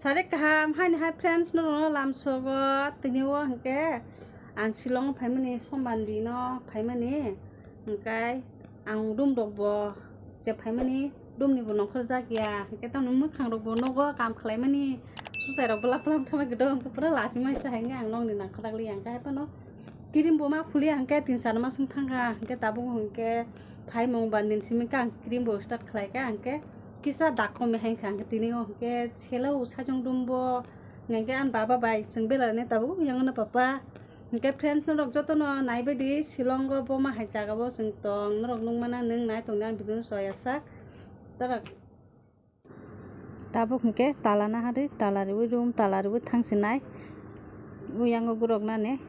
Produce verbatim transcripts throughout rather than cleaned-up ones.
Sari kaham, haini hai friends, norokno lamsogo tini o hwnkhe ang Shillong phaimani, Sombar dino phaimani, hwnkhe ang room rok bo je phaimani, room ni bo nongkhor jak ya, hwnkhe tamni mwkhang rok bo nogo kam khlaimani, suchai rok bwla bwla wngthangma khe do, hwnkhe pura lachimai se hai hwnkhe ang nokni nangkha dakli ya, hwnkhe hai phano cream bo ma phulia hwnkhe tin char mas wng thangkha, hwnkhe tabuk hwnkhe phaimung ba din simi khe ang cream bo start khlaikha, hwnkhe kisa dak komi hai wngkha, hwnkhe tini o hwnkhe selo saichung room bo hwnkhe ani baba bai chwng belaina tabuk yang no papa. Hwnkhe friends, norok jotono naibaidi Shillong o boma hai jaga o chwng tong, norok nukmana nwng nai tongdi ani video no choya sak. Tabuk hwnkhe tala naharwi, tala riwi room, tala riwi thangsinai. Uyango gurok nani.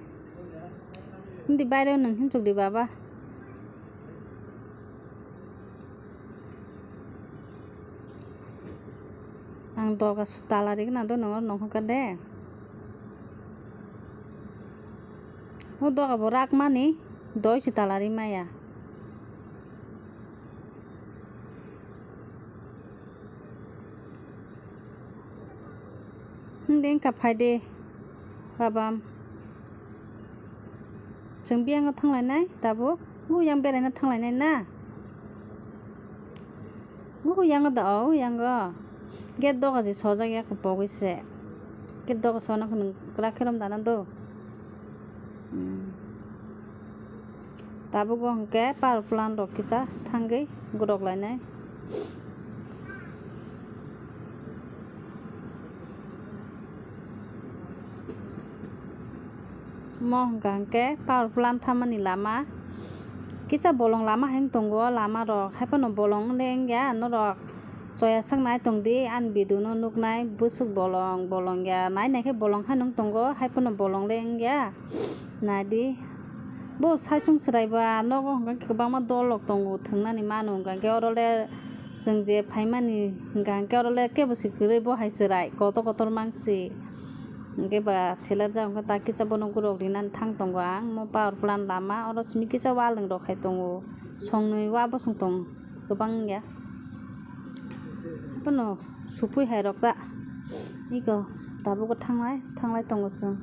Hindi baireo nwng himchukdi baba. Ang doga tala rigwna do nongor nongkha de. O doga bo rakmani doi se tala rimaya. Hindi wngkha phaidi babam. Chwng biyango thanglainai tabuk. Uyang beraina thanglainai na. Uyango da o uyango. Gate doga se sojak ya pogwi se. Gate doga sona khwnwi kwrak khe rom dana do. Hmm. Tabuk o hwnkhe power plant rok kisa thangwi gurok lainai. Mo hwnkha hwnkhe power plant thamani lama. Kisa bolong lama hai wng tongo, lama rok hai phano bolong wng le wngya norok. Choya sak nai tong di, ani video no nuknai bwswk bolong, bolong ya, nai nai khe bolong hai nung tongo, hai phano bolong le wngya. Nai di, bo saichung chwrai ba nogo hwnkha khe kwbangma dol rok tongo, thwng nani mano hwnkha khe oro le chwng je phaimani hwnkha khe oro le kebo se kwrwi bo hai chwrai kotor kotor mang si. Hwnkhe ba seler jak hwnkhe ta kisa bono gurok rinani thang tongo ang, mo power plant lama oro simi kisa waleng rok hai tongo, songnwi wa bosong tongo. Kwbang wngya. Bono supui hai rok ta. Iko tabuk thanglai, thanglai tongo chwng.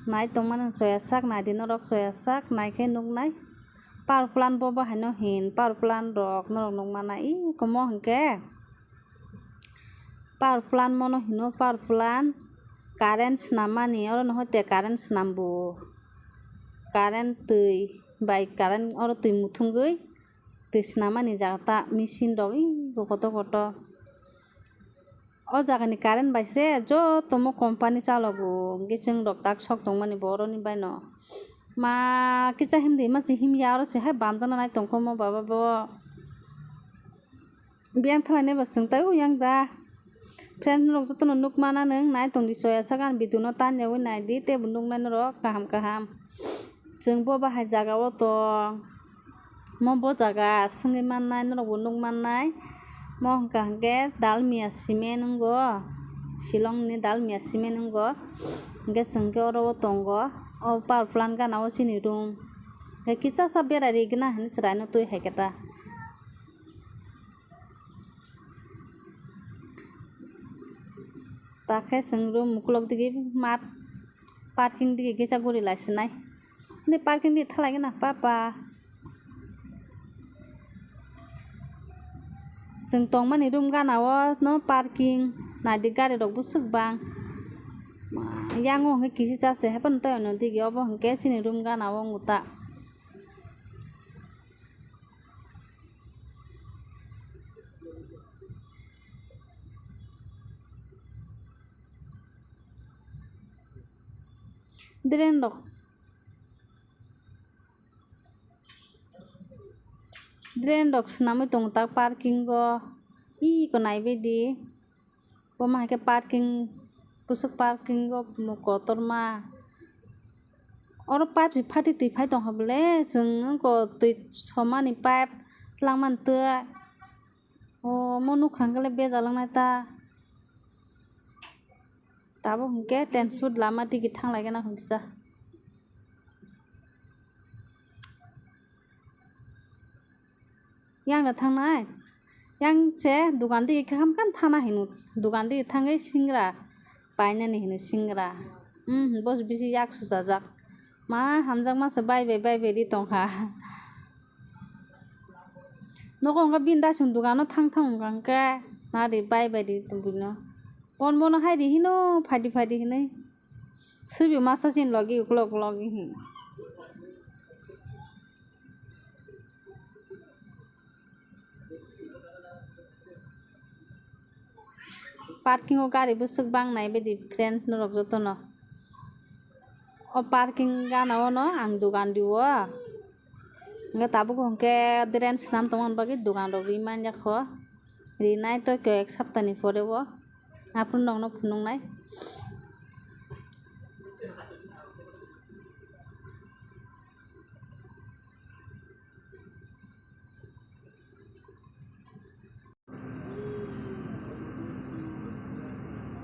Nai tongmani choya sak, nai di norok choya sak, nai khe nuknai. Power plant bo bahaino hin, power plant rok norok nukmana iko mo hinkhe. Power plant mono hino, power plant current swnam mani, oro no hoite current swnam bo. Current twi bai current oro twi muthungwi. Twi swnamani jaga ta machine rok ih kotor kotor. O jaga ni current bai se joto mo company chalogo, hwnkhe chwng rok tak sok tongmani bo oroni bai no. Ma kisa himdi ma se himya oro se hai bamjana nai tongkho mo baba bo. Biyang thalai nai ba chwng tai o yang da. Friend rok jotono nukmana nwng nai tongdi choya sak ani video no tanya wi nai di teibo nuknai norok kaham kaham. Chwng bo bahai jaga o tong. Mo bo jaga swngwi mannai norok bo nukmannai. Mo hwnkha hwnkhe Dalmia cement wngo. Shillong ni Dalmia cement wngo. Hwnkhe chwng khe oro o tongo. O power plant gana o chini room. Hwnkhe kisa sa berai rigwna hinwi chwraino twi hai khe ta. Takhe chwng room ukulok digi mat parking digi kisa guri laisinai. Hindi parking digi thalai gana papa. Chwng tongmani room gana o no parking naidi gari rok bwswk bang. Yang o hwnkhe kisi cha se haphano tei ono digi obo hwnkhe chini room gana o wng ta. Drain rok, drain rok swnamwi tongo ta parking o, iko naibaidi. Bo ma hai khe parking, bwswk parking o kotorma. Oro pipe se phatwi twi phai tongkha bole, chwng wngkha twi somani pipe twlangmani twi. Omo nukha hwnkhe le bejal wngnai ta. Tabuk hwnkhe ten foot lama tigi thanglai gana hwnkhe cha. Yang no thangnai? Yang se dugan di kaham kan thana hino, dugan di thangwi singra painani hino singra. Hmm, bos bisi yak susajak. Ma hamjak masa bai bai bai bai di tongkha. Nogo wngkha bini dasong dogano thang thang wngkha hwnkhe nari bai bai di tongwino. Bon bono hai di hino phai di phai di hinwi. Suibo masa chini logi ukulok ukulok hi. Parking o gari bwswk bang nai baidi friends norok jotono. O parking gana o no ang dogan rio. Hwnkhe tabuk hwnkhe drain swnam tongmani bagwi dogan rok ri manjak kho. Rinai tei koi ek saptani pore o aphuru nokno phunuknai.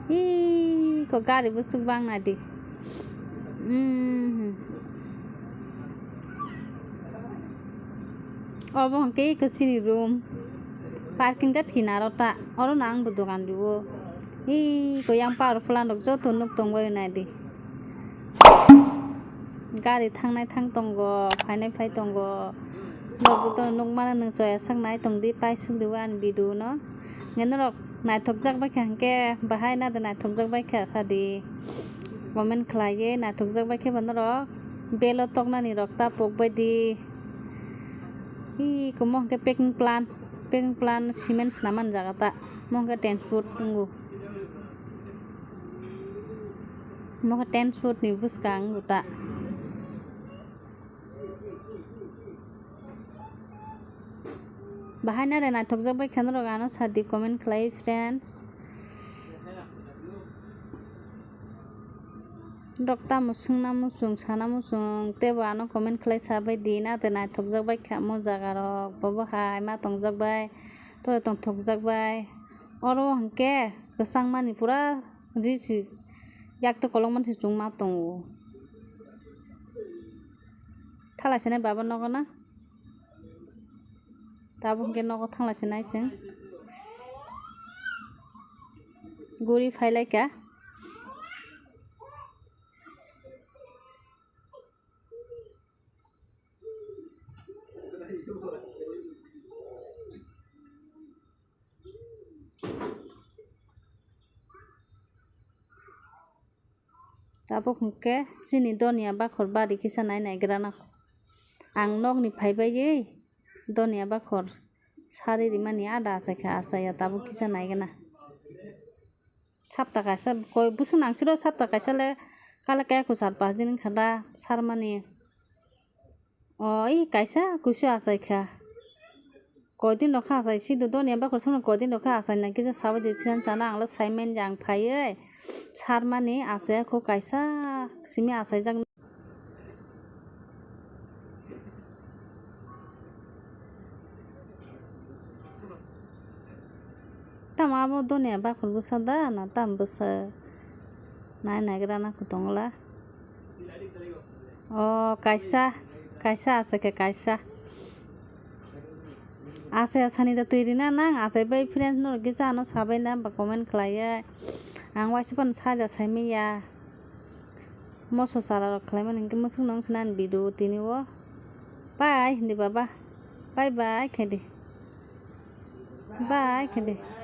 Ih, ko gari bwswk bang nai di. Hmm. Obo hwnkhe iko chini room. Parking jat kinaro ta. Oro no ang bo dogan rio. Ih, ko yang power plant rok joto nuk tong bai nai di. Gari thangnai thang tongo, phainai phai tongo. Norok jotono nukmano nwng choya sak nai tongdi, paisuk di o ani video no. Hwnkhe norok naithokjak bai kha hwnkhe bahai nade naithokjak bai kha sadi. Comment khlaiwi naithokjak bai khe bo norok bell o toknani rok ta pok bai di. Hi, iko mo hwnkhe packing plant, packing plant cement swnamani jaga ta. Mo hwnkhe ten foot wngo. Mo khe ten foot ni bwskang wngo ta. Bahai nare naithokjak bai kha norok ano sadi comment khlai friends. Norok tamo swngna muchung sana muchung teibo ano comment khlai sabai di nade naithokjak bai kha mo jaga rok bobo hai ma tongjak bai toi tongthokjak bai oro hwnkhe kwchangmani pura. Risi yak tei kolokma se chwng ma tongo. Thalai se nai baba nogo na? Tabuk hwnkhe nogo thanglai se nai chwng. Guri phai lai kha. Tabuk hwnkhe chini donia bakhor bari kisa nai naigra na. Ang nokni phaibai donia bakhor sari rimani ada achai kha, achai ya tabuk kisa nai gana. Sapta kaisa koi bwswk nang siro sapta kaisa le kale kaya kwchar pas din wngkha da sarmani. O i kaisa kuisu achai kha. Koidin rok kha achai sido donia bakhor samno koidin rok kha achai na kisa sabai di phiran chana ang le sai manya ang phaiwi sarmani achai kho kaisa simi achaijak. Tamo abo donia bakhor bwsa da na tamo bwsa nai naigra na kutung la. O kaisa, kaisa achai khe kaisa. Achai achani da twi rina nang achai bai friends norok kisa ano sabai na ba comment khlaiya. Ang waisa phano saida saimanya. Moso chara rok khlaimani hwnkhe mwswkno wngse nani video tini o. Bye hindi baba. Bye bye khaidi. Bye khaidi.